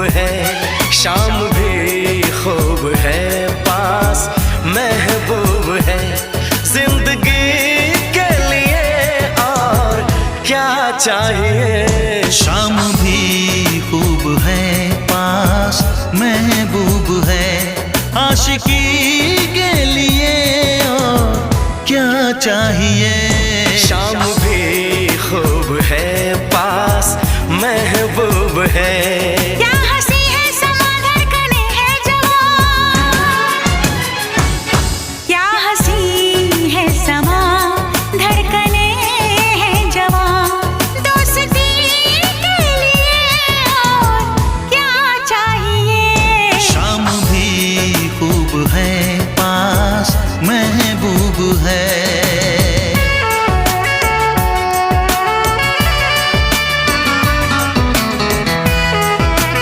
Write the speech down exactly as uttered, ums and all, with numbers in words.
है, शाम भी खूब है, पास महबूब है। जिंदगी के लिए और क्या चाहिए?